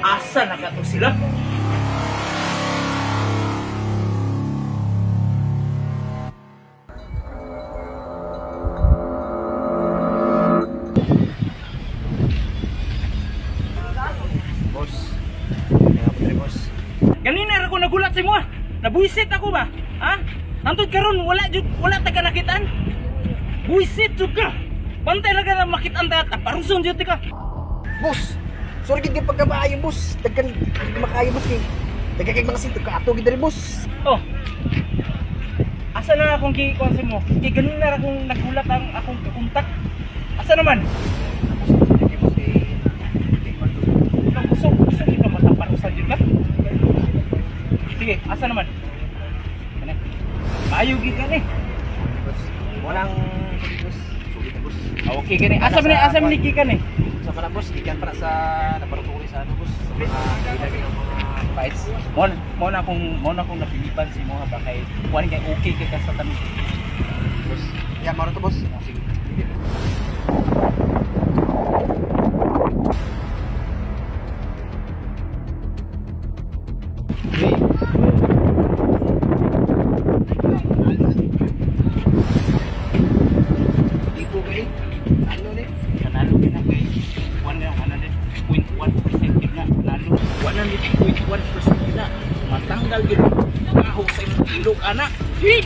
Asa na ka to sila? Boss. Kaya po diri, boss. Ganina ra ko nagulat sa imo. Nabuisit ako ba? Ha? Hantod karon wala jud, wala ta ka nakitaan. Buisit jud ka. Bantay ra ka na makitaan ta paruson jud ka. Boss. Sorry gid kay pagkamaayo, boss. Daghan makaayo, boss kay. Daghan kay mga sinto ka ato gid diri, boss. Oh. Asa na akong gikuan sa imo? Kay ganina ra akong nagulat ang akong kontak. Asa naman? Ikaw kusog, kusog ikaw mataparusan jud ka. Sige, asa naman? Kani. Maayo gid ka ni. Boss, walang boss. Sulit boss. Ah, okay kani. Asa man ni, asa man ni gikan ni? Sa para boss, gikan para sa laboratory sa ano boss, sa mga mga fights. Mo na akong napilipan si mo ba kay kuan kay okay kay ka sa tamis. Boss, ya mao to boss. Oh, sige. Dito kay ano ni? Kanalo ka na kay 100.1% na nalo. 100.1% na matanggal gid baho sa imong ilog ana. Hi.